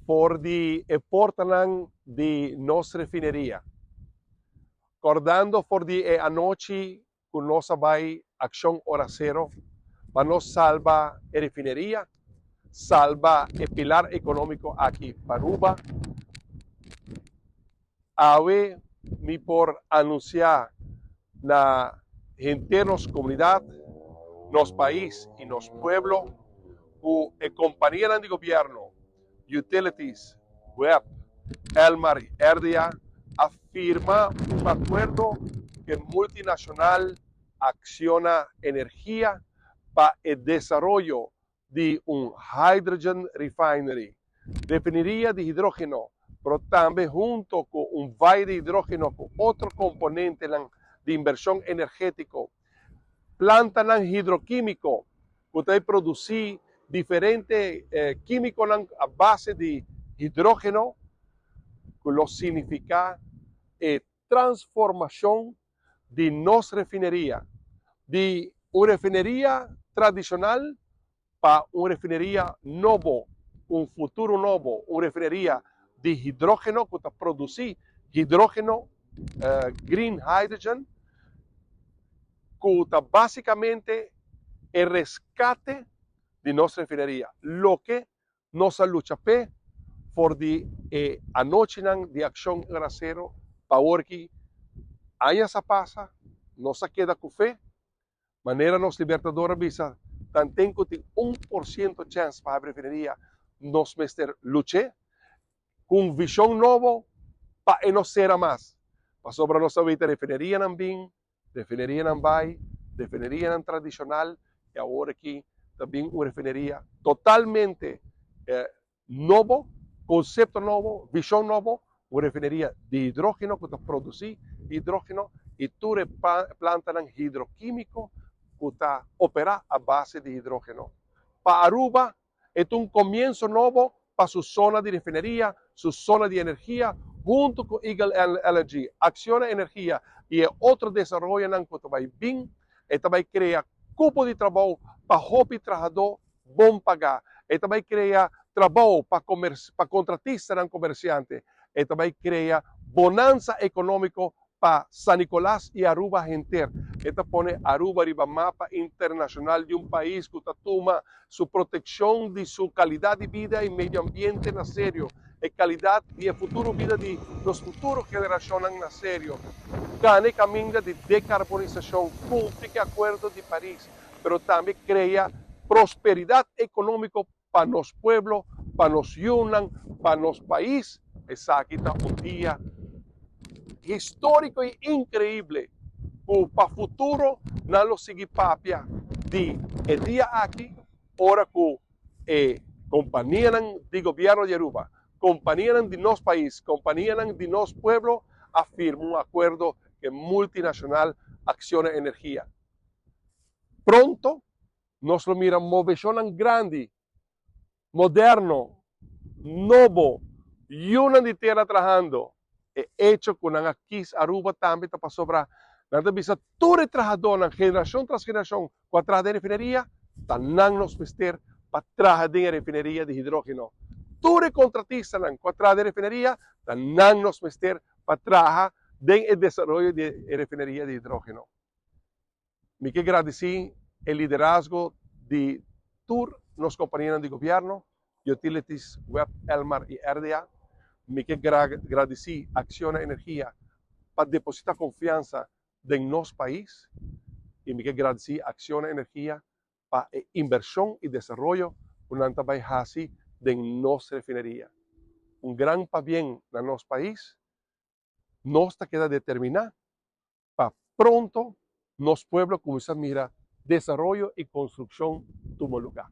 For di e portanan di nos refineria. Cordando for di e anochi cu nos a bay Accion Ora Cero pa nos salba e refineria, salba e pilar economico aki pa Aruba, awe mi por anuncia na henter nos comunidad, nos pais y nos pueblo cu e companianan di gobierno, Utilities, web, Elmar y RDA a firma un acuerdo cu e multinacional Acciona Energia pa e desaroyo di un hydrogen refinery, refineria di hidrogeno, pero tambe hunto cu un valle di hidrogeno cu otro componentenan di inversion energetico, plantanan hidrokimico cu ta produci diferente kimiconan a base di hidrogeno, cu lo significa e transformacion di nos refineria, di un refineria tradicional pa un refineria nobo, un futuro nobo, un refineria di hidrogeno cu ta produci hidrogeno, green hydrogen, cu ta basicamente e rescate di nos refineria, loke nos a lucha p'e for di e anochinan di Accion Ora Cero pa awor ki añas a pasa, nos a keda cu fe, manera nos Libertador a bisa, tanten cu tin 1% chens pa habri refineria, nos mester luch'e cu un vision nobo pa e no cera mas, pasobra nos a weta refinerianan bin, refinerianan bay, refinerianan tradicional, y awor aki ta bin un refineria totalmente nobo, concepto nobo, vision nobo, un refineria di hidrogeno cu ta produci hidrogeno y tur e plantanan hidrokimico cu ta opera a base di hidrogeno. Pa Aruba e ta un comienzo nobo pa su zona di refineria, su zona di energia, hunto cu Eagle Energy, Acciona Energia y e otro desaroyonan cu ta bay bin, e ta bay crea cupo di trabou pa hopi trahador bon paga. E ta bay crea trabou pa pa contratistanan comerciante. E ta bay crea bonanza economico pa San Nicolas y Aruba henter. E ta pone Aruba riba mapa internacional di un pais cu ta tuma su proteccion di su calidad di bida y medio ambiente na serio, e calidad di e futuro bida di nos futuro generacionnan na serio. Gana e caminda di decarbonisacion, cumpli cu e Acuerdo di Paris, pero tambe crea prosperidad economico pa nos pueblo, pa nos yiunan, pa nos pais. Esaki ta un dia historico y increible cu pa futuro nan lo sigui papia di e dia aki, ora cu e companianan di gobierno di Aruba, companianan di nos pais, companianan di nos pueblo a firma un acuerdo cu e multinacional Acciona Energia. Pronto nos lo mira movecionnan grandi, moderno, nobo, yiunan di tera trahando. E hecho cu nan a kies Aruba tambe ta pasobra nan ta bisa tur e trahadornan, generacion tras generacion, cu a traha den refineria, ta nan nos mester pa traha den e refineria di hidrogeno. Tur e contratistanan cu a traha den refineria, ta nan nos mester pa traha den e desaroyo di e refineria di hidrogeno. Mi ke gradisí e liderazgo di tur nos kompanianan di gobièrnu, Utilities, web, Elmar i RDA. Mi ke gradisí Acciona Energia pa depositá konfiansa den nos pais i mi ke gradisí Acciona Energia pa e invershon i desaroyo ku nan ta bai hasi den nos refineria. Un gran pabien na nos pais. Nos ta keda determiná pa pronto nos pueblo cuminsa mira desaroyo y construccion tuma lugar.